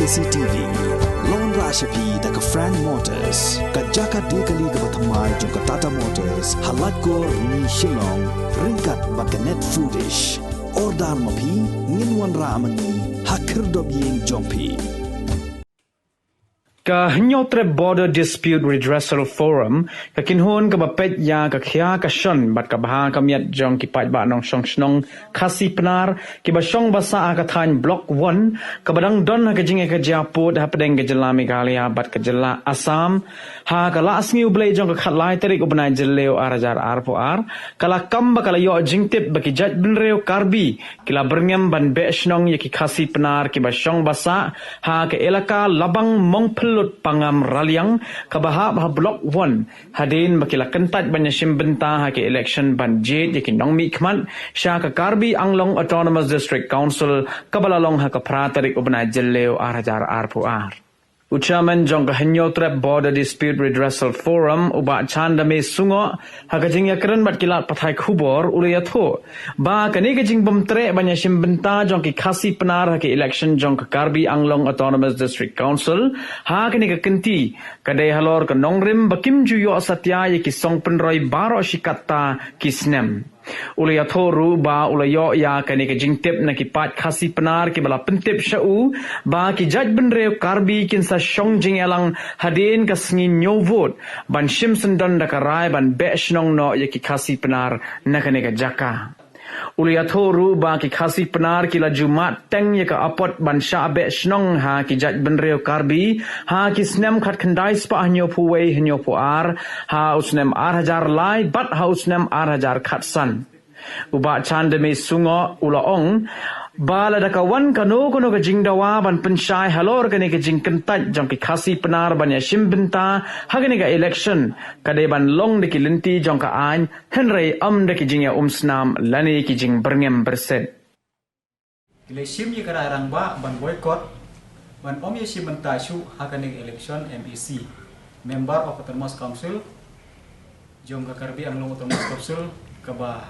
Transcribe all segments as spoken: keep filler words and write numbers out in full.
C T V. Long ra sha phi da ka Frank Motors, ka jaka de kali kaba thymmai jong ka Tata Motors, ha Laitkor, Shillong, ryngkat bad ka Net Foodish. Order ma phi, ngin wanrah ma ngi ha khyrdop ïing jong phi. Ka Hynñiewtrep Border Dispute Redressal Forum, ka kynhun kaba peit ïa ka khia ka shon bad ka bha ka miat jong ki paidbah nongshong shnong Khasi Pnar kiba shong basah ha ka thaiñ Block One, kaba dang don ha ka jingïakajia pud hapdeng ka jylla Meghalaya bad ka jylla Assam, ha ka la sngi U Blei jong ka khatlai tarik u bnai Jylliew ar hajar arphew ar, ka la kam ba ka la ïoh jingtip ba ki jaitbynriew Karbi ki la byrngem ban beh shnong ïa ki Khasi Pnar kiba shong basah ha ka elaka Labang Mongphyllut Pangam Raliang kaba hap ha Block One, hadien ba ki la kyntait ban ïashim bynta ha ka election ban jied ïa ki nongmihkhmat sha ka Karbi Anglong Autonomous District Council kaba la long ha ka phra tarik u bnai Jylliew ar hajar arphew ar. U Chairman jong ka Hynñiewtrep Border Dispute Redressal Forum, u Bah Chandame Sungoh, ha ka jingïakren bad ki lad pathai khubor u la ïathuh ba kane ka jingbymtreh ban ïashim bynta jong ki Khasi Pnar ha ka election jong ka Karbi Anglong Autonomous District Council ha kane ka kynti ka dei halor ka nongrim ba kim ju ïoh satia ïa ki song pynroi baroh shi katta ki snem. U la ïathuh ruh ba u la ïoh ïa kane ka jingtip na ki paid Khasi Pnar kiba la pyntip sha u ba ki jaitbynriew Karbi kin sa shong jingïalang hadien ka sngi ñiew vote ban shim syndon da ka rai ban beh shnong noh ïa ki Khasi Pnar na kane ka jaka. U la ïathuh ruh ba ki Khasi Pnar ki la ju mad teng ïa ka apot ban shah beh shnong ha ki jaitbynriew Karbi ha ki snem khatkhyndai spah hynñiewphew wei hynñiewphew ar, ha u snem ar hajar lai bad ha u snem ar hajar khatsan. U Bah Chandame Sungoh u la ong ba lada ka wan kano kano ka jingdawa ban pynshai halor kane ka jingkyntait jong ki Khasi Pnar ban ïashim bynta ha kane ka election, ka dei ban long da ki lynti jong ka aiñ, hynrei ym da ki jingïaumsnam lane ki jingbyrngem byrset. Ki la shim ïa ka rai rangbah ban boycott, ban ym ïashim bynta shuh ha kane ka election M A C, Member of Autonomous Council, jong ka Karbi Anglong Autonomous Council kaba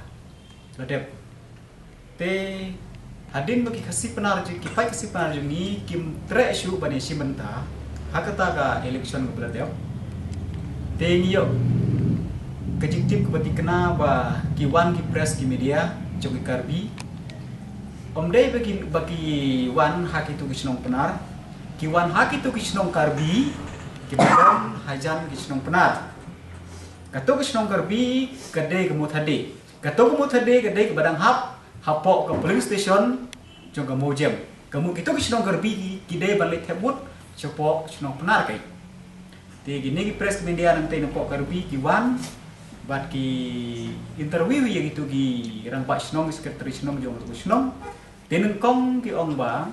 la dep. Te hadien ba ki Khasi Pnar jong, ki paid Khasi Pnar jong ngi kim treh shuh ban ïashim bynta ha kata ka election kaba la dep, te ngi ïoh ka jingtip kaba thikna ba ki wan ki press ki media jong ki Karbi. Ym dei ba ki, ba ki wan ha kito ki shnong Pnar, ki wan ha kito ki shnong Karbi kiba don hajan ki shnong Pnar. Kato ka shnong Karbi ka dei ka Mawthade. Kato ka Mawthade ka dei kaba dang hap hapoh ka polling station jong ka Mawjem. Ka mut kito ki shnong Karbi ki, ki dei ban leit thep vote shapoh shnong Pnar kai. Te kine ki press media nangtei napoh Karbi ki wan bad ki interview ïa kito ki rangbah shnong, ki secretary shnong jong kato ka shnong. Te nyngkong ki ong ba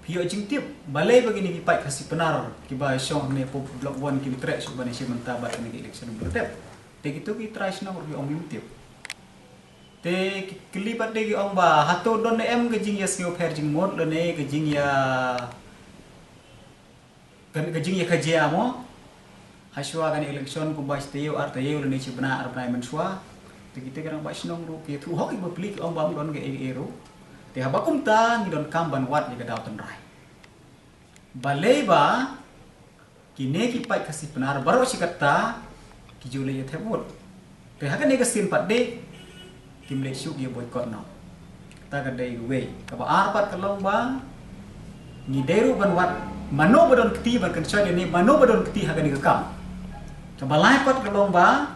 phi ïoh jingtip balei ba kine ki paid Khasi Pnar kiba shong hangne hapoh Block One kim treh shuh ban ïashim bynta bad kane ka election ba la dep. Te kito ki trai shnong ruh ki ong kim tip. Te ki kylli pat de ki ong ba hato don ne em ka jingïasngewpher jingmut lane ka jingïa, ka, ka jingïakajia mo. Hashwa kane election kumba shi taïew ar taïew lane shi bnai ar bnai mynshuwa, te kita ki rangbah shnong ruh ki ïathuh hok ïa ki bapli, ki ong ba ym don kaei kaei ruh. Te haba kumta ngi donkam ban wad ïa ka daw tynrai. Balei ba kine ki paid Khasi Pnar baroh shi katta ki ju leit ïa thep vote. Te ha kane ka sien pat de kim leit shuh ïa boycott noh. Kata ka dei kawei. Kaba ar pat ka long ba ngi dei ruh ban wad mano ba don kti ban kynshoi lane mano ba don kti ha kane ka kam. Kaba lai pat ka long ba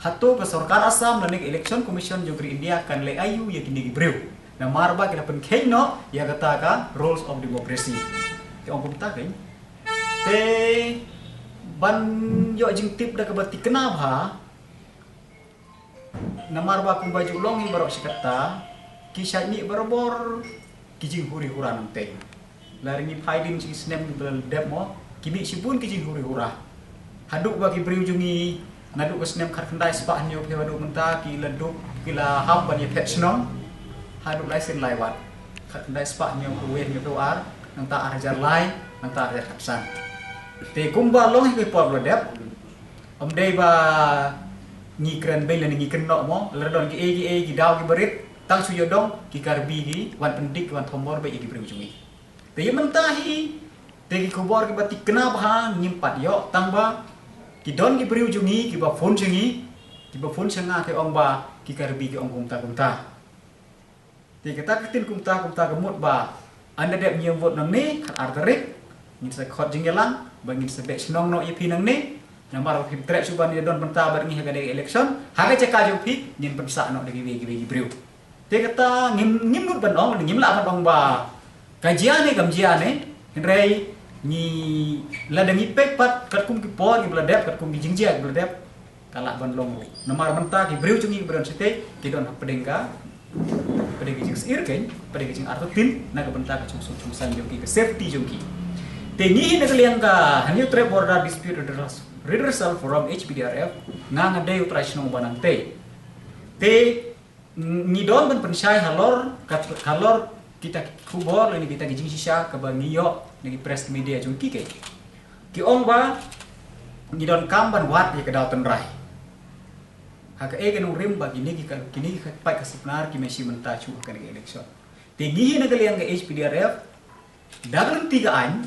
hato ka sorkar Assam lane ka Election Commission jong ka ri India kan leh aiu ïa kine ki briew. Namar ba ki la pynkheiñ noh ïa kata ka rules of democracy. Ki ong kumta kein. Te ban ïoh jingtip da kaba thikna bha, namar ba kumba ju long hi baroh shi katta, ki shait mih barabor ki jinghuri hura nangtei. Lada ngi phai dien shi snem kiba la dep mo, ki mih shibun ki jinghuri hura. Haduh ba ki briew jong ngi naduh ka snem khatkhyndai spah hynñiewphew haduh mynta ki la duh, ki la hap ban ïaphet shnong haduh lai sien lai wat. Khatkhyndai spah hynñiewphew wei hynñiewphew ar, nangta ar hajar lai, nangta ar hajar khatsan. Te kumba long hi ka por ba la dep, ym dei ba ngi kren beiñ lane ngi kynnoh mo, lada don kiei kiei ki daw kiba rit, tang shu ïoh dong ki Karbi ki wan pyndik, ki wan thombor beit ïa ki briew jong ngi. Te mynta hi, te ki khubor kiba thikna bha ngim pat ïoh, tang ba ki don ki briew jong ngi kiba phone jong ngi, kiba phone sha nga ki ong ba ki Karbi ki ong kumta kumta. Te kata ka ktien kumta kumta ka mut ba ynda dep ngi ïa vote nangne, khatar tarik ngin sa khot jingïalang ba ngin sa beh shnong noh ïa phi nangne. Namar ba phim treh shuh ban ïa don bynta bad ngi ha kane ka election, ha ka jaka jong phi ngin pynsah noh da kiwei kiwei ki briew. Te kata ngim, ngim nud ban ong, ngim lah ban ong ba ka jia ne kam jia ne. Hynrei ngi, lada ngi peit pat katkum ki por kiba la dep, katkum ki jingjia kiba la dep, ka lah ban long ruh. Namar mynta ki briew jong ngi kiba don shatei ki don hapdeng ka, hapdeng ka jingsyier kein, hapdeng ka jingartatien na ka bynta ka jingsuk jingsaiñ jong ki, ka safety jong ki. Te ngi hi na ka liang ka Hynñiewtrep Border Dispute Redress-, Redressal Forum, H P D R F, nga nga dei u trai shnong uba nang tei. Te ngi don ban pynshai halor, kat-, halor kita ki khubor lane kita ki jingshisha kaba ngi ïoh na ki press media jong ki kein. Ki ong ba ngi donkam ban wad ïa ka daw tynrai. Ha kaei ka nongrim ba kine ki ka, kine ki paid Khasi Pnar kim shim bynta shuh ha kane ka election. Te ngi hi na ka liang ka H P D R F, da ka lynti ka aiñ,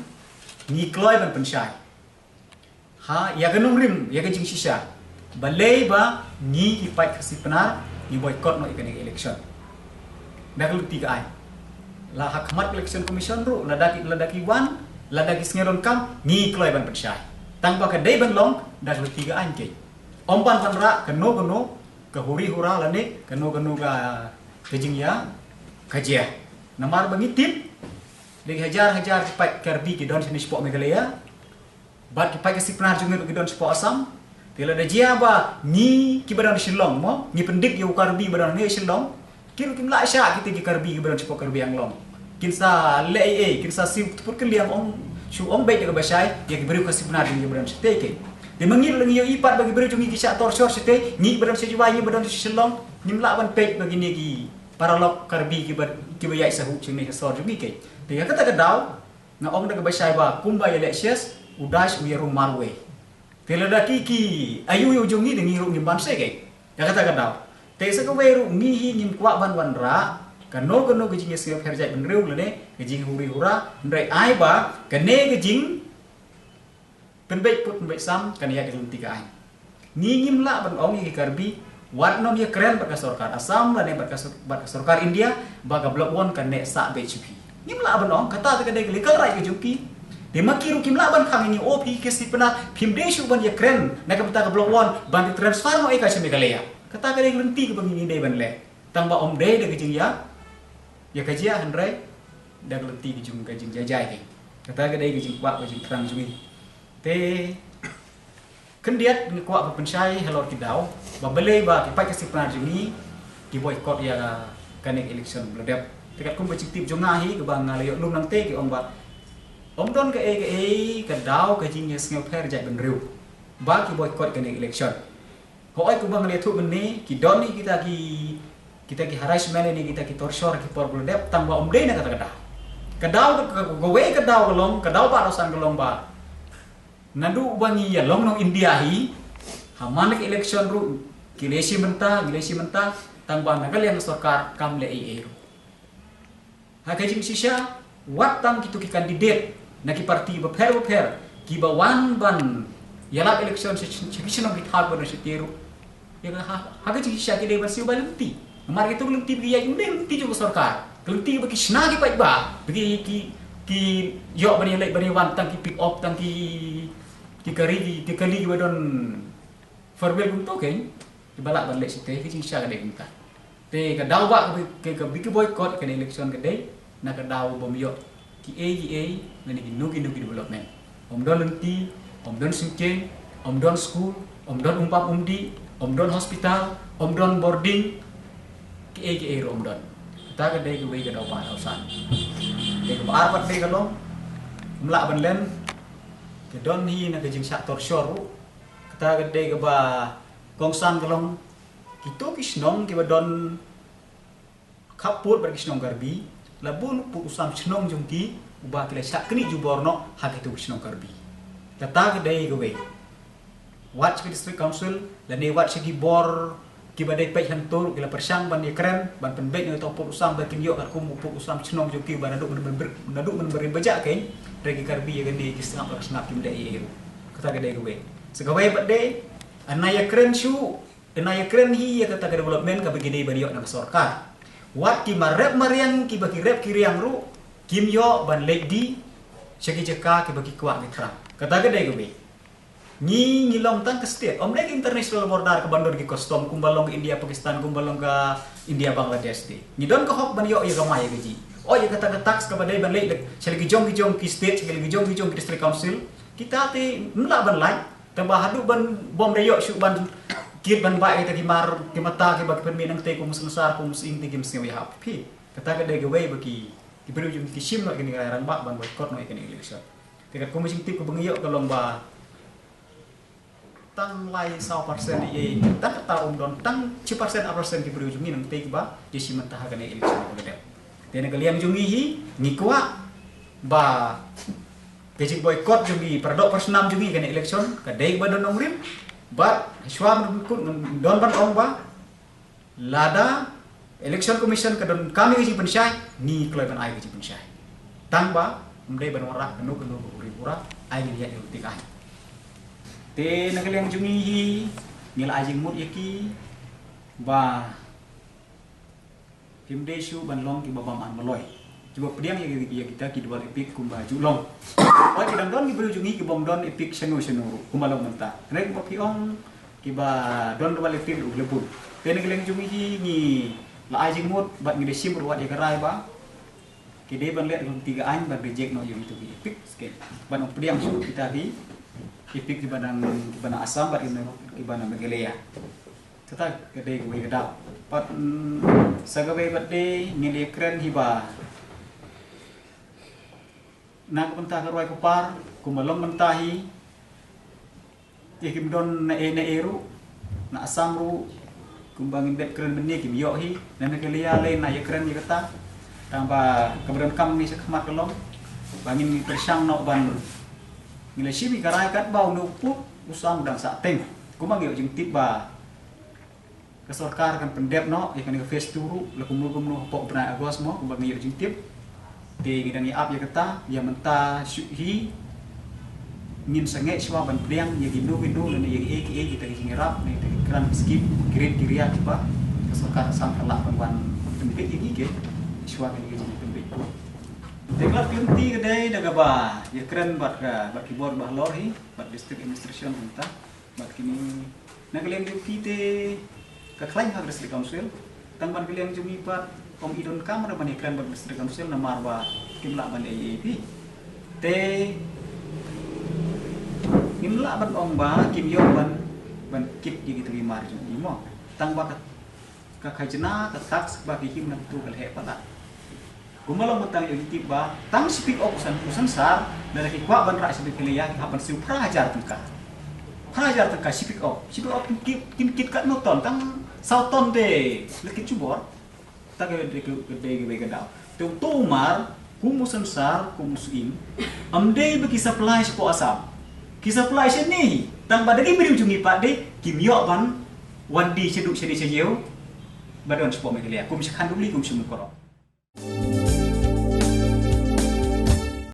ngi kloi ban pynshai ha ïa ka nongrim, ïa ka jingshisha. Balei ba ngi ki paid Khasi Pnar ngi boycott noh ïa kane ka election. Da ka lynti ka aiñ. La ha khmat Election Commission ruh, lada ki, lada ki wan, lada ki sngew donkam, ngi kloi ban pynshai. Tang ba ka dei ban long da ka lynti ka aiñ kein. Ym ban wanrah kano kano ka huri hura lane kano kano ka, ka jingïa, ka jia. Namar ba ngi tip, da ki hajar hajar ki paid Karbi ki don shane shapoh Meghalaya. Bad ki paid Khasi Pnar jong ngi ruh ki don shapoh Assam. Te lada jia ba ngi kiba don Shillong mo, ngi pyndit ïa u Karbi ba don hangne Shillong, ki ruh kim lah shah kita ki Karbi kiba don shapoh Karbi Anglong. Kin sa leh ei ei, kin sa siew tput kylliang ong shu ong beit da kaba shai ïa ki briew Khasi Pnar jong ngi ba don shatei kein. Te ma ngi ruh la ngi ïohi pat ba ki briew jong ngi ki shah torture shatei, ngi ba don sha Jowai, ngi ba don sha Shillong, ngim lah ban peit ba kine ki paralok Karbi kiba, kiba ïaid sahut shangne ha sor jong ngi kein. Te ïa kata ka daw, nga ong da kaba shai ba kumba ïaleh shes, u dais u ïarum marwei. Te lada ki, ki aïu aïu jong ngi, da ngi ruh ngim banse kein. Ïa kata ka daw. Te sa kawei ruh ngi hi ngim kwah ban wanrah kano kano ka jingïasngewpher jaitbynriew lane ka jinghuri hura, hynrei ai ba kane ka jing pynbeit put pynbeit sam kan ïaid da ka lynti ka aiñ. Ngi ngim lah ban ong ïa ki Karbi wat nym ïakren bad ka sorkar Assam lane bad ka sor-, bad ka sorkar India ba ka Block One kan neh sah beit sha phi. Ngim lah ban ong, kata te ka dei ka legal right ka jong ki. Te ma ki ruh kim lah ban khang ïa ngi, o phi ki Khasi Pnar phim dei shuh ban ïakren na ka bynta ka Block One ban transfer noh ïa ka sha Meghalaya. Kata ka dei ka lynti kaba ngi dei ban leh. Tang ba ym dei da ka jingïa, ïa ka jia, hynrei da ka lynti ka jong ka jingjai jai kein. Kata ka dei ka jingkwah ka jingthrang jong ngi. Te khyndiat ngi kwah ban pynshai halor ki daw ba balei ba ki paid Khasi Pnar jong ngi ki boycott ïa kane ka election ba la dep. Te katkum ka jingtip jong nga hi kaba nga la ïoh lum nangtei, ki ong ba ym don kaei kaei ka daw ka jingïasngewpher jaitbynriew ba ki boycott kane ka election. Hooid, kumba nga la ïathuh mynne, ki don hi kita ki, kita ki harassment ne kita ki torture ha ki por ba la dep, tang ba ym dei na kata ka daw. Ka daw ka, ka, kawei ka daw ka long, ka daw ba dawsan ka long ba naduh ba ngi ïalong nong India hi, ha man la ka election ruh ngi la shim bynta, ngi la shim bynta, tang ba na ka liang ka sorkar kam leh ei ei ruh. Ha ka jingshisha, wat tang kito ki candidate na ki party bapher bapher kiba wan ban ïalap election sha, sha ki shnong ki thaw ba don shatei ruh, ïa ka ha, ha ka jingshisha ki dei ban siew bai lynti. Namar kito ki lynti ba ki ïaid ym dei lynti jong ka sorkar. Ka lynti ba ki shna ki paidbah, ba ki, ki, ki ïoh ban ïaleit ban ïawan tang ki pick up, tang ki, ki kari, ki, ki kali kiba don four wheel kumto kein, kiba lah ban leit shatei, ka jingshisha ka dei kumta. Te ka daw ba ka, ka, ka, ka boycott kane election ka dei na ka daw bym ïoh kiei kiei lane kino kino ki development. Ym don lynti, ym don syngkien, ym don skul, ym don um pam um dih, ym don hospital, ym don boarding, kiei kiei ruh ym don. Kata ka dei kawei ka daw ba dawsan. Te kaba ar pat dei ka long, ym lah ban len, ka don hi na ka jingshah torture ruh. Kata ka dei kaba kongsan ka long, kito ki shnong kiba don khappud bad ki shnong Karbi, la bun pud u sam shnong jong ki uba ki la shah knieh jubor noh ha kito ki shnong Karbi. Kata ka dei kawei. Wat sha ka District Council lane wat sha ki bor Kiba dei peit hangto ruh ki la pyrshang ban ïakren ban pynbeit na uto u pud u sam ba kin ïoh katkum u pud u sam shnong jong ki ba naduh mynba mynba naduh mynba ri ba jia kein, hynrei ki Karbi ïa kane ki sngap ar sngap kim dei ei ei ruh. Kata ka dei kawei. Sa kawei pat de, ynda ïakren shuh, ynda ïakren hi ïa kata ka development kaba ki dei ban ïoh na ka sorkar. Wat ki marep mariang kiba ki rep ki riang ruh kim ïoh ban leit die sha ki jaka kiba ki kwah ki thrang. Kata ka dei kawei. Ngi, ngi long tang ka state, ym dei ka international border kaban don ki custom kumba long ka India Pakistan, kumba long ka India Bangladesh te. Ngi don ka hok ban ïoh ïa ka mai ïa ka jih. Oh, ïa kata ka tax kaba dei ban leit sha la ki jong ki jong ki state, sha la ki jong ki jong ki district council. Kita te ym lah ban lait, tangba haduh ban bym dei ïoh shuh ban kit ban bah ïa kita ki mar ki mata kiba ki pynmih nangtei kum u synsar kum u sying te kim sngew ïahap. Phi, kata ka dei kawei ba ki, ki briew jong ngi ki shim noh ïa kane ka rai rangbah ban boycott noh ïa kane ka election. Te katkum ka jingtip kaba ngi ïoh ka long ba tang lai saw percent ei ei, tang kata um don, tang shi percent ar percent ki briew jong ngi nangtei kiba ïashim bynta ha kane election ba ka dep. Te na ka liang jong ngi hi, ngi kwah ba ka jingboycott jong ngi, paradoh parasnam jong ngi kane election ka dei ba don nongrim. Bad shuwa ban kut ngan don ban ong ba lada Election Commission ka donkam ïa ka jingpynshai, ngi kloi ban ai ka jingpynshai. Tangba ym dei ban wanrah kano kano ka huri hura, ai ngin ïaid ïa ka rutik aiñ. Te na ka liang jong ngi hi, ngi la ai jingmut ïa ki ba kim dei shuh ban long kiba bam an maloi, kiba pdiang ïa ki, ïa kita ki dual epik kumba ju long. Oi, ki dang don ki briew jong ngi ki bym don epik shano shano ruh kumba long mynta. Hynrei kumba phi ong, kiba don dual epik ruh la bun. Te na ka liang jong ngi hi, ngi la ai jingmut bad ngi da shim ruh wat ïa ka rai ba ki dei ban leh ruh ki aiñ ban reject noh ïa kito ki epik skhem ban ym pdiang shuh kita ki epik kiba na, kiba na Assam bad kiba na, kiba na Meghalaya. Kata ka dei kawei ka daw. Pat, mm, sa kawei pat de ngin ïakren hi ba na ka bynta ka roi ka par kumba long mynta hi, te kim don na ei na ei ruh, na Assam ruh kumba ngin bit kren mynne kim ïoh hi, na Meghalaya lei na ïakren ïa kata. Tangba kaba donkam ngi sha khmat ka long ba ngin pyrshang noh ban, ngi la shim ïa ka rai katba u nongpynim u sam u dang sah teng. Kumba ngi ïoh jingtip ba ka sorkar kan pyndep noh ïa kane ka phase two ruh la kumno kumno hapoh bnai August mo, kumba ngi ïoh jingtip. Te ngi dang ïa ap ïa kata, ïa mynta shuh hi ngin sangeh shuwa ban pdiang ïa kino kino lane ïa kiei kiei kita ki jingïarap ne kita ki grant scheme, ki rit ki ria kiba ka sorkar Assam ka lah ban wan pynbeit ïa ngi ke shuwa kane ka jingpynbeit. Te ka lad ka lynti ka dei da kaba ïakren bad ka, bad ki bor ba halor hi, bad district administration mynta. Bad kine na ka liang jong ki te ka khlaiñ ha ka District Council. Tang ban ka liang jong ngi pat ym i donkam re ban ïakren bad District Council namar ba kim lah ban leh ei ei phi. Te ngim lah ban ong ba kim ïoh ban, ban kit ïa kita ki mar jong ngi mo. Tang ba ka ka khajna ka tax ba ki him nangtu ka leh palat. Kumba long mynta ngi ïoh jingtip ba tang shi pick up u san, u synsar, lada ki kwah ban rah sha Meghalaya ki hap ban siew phra hajar tyngka. Phra hajar tyngka shi pick up. Shi pick up kim kit, kim kit katno ton, tang saw ton te la kit jubor. Ta ka dei ka, ka dei kawei ka daw. Te uto u mar kum u synsar kum u sying, ym dei ba ki supply shapoh Assam. Ki supply shane hi, tang ba da ki briew jong ngi pat de kim ïoh ban wan die shaduh shane shaïew ba don shapoh Meghalaya, kum sha Khanduli kum sha Mukroh.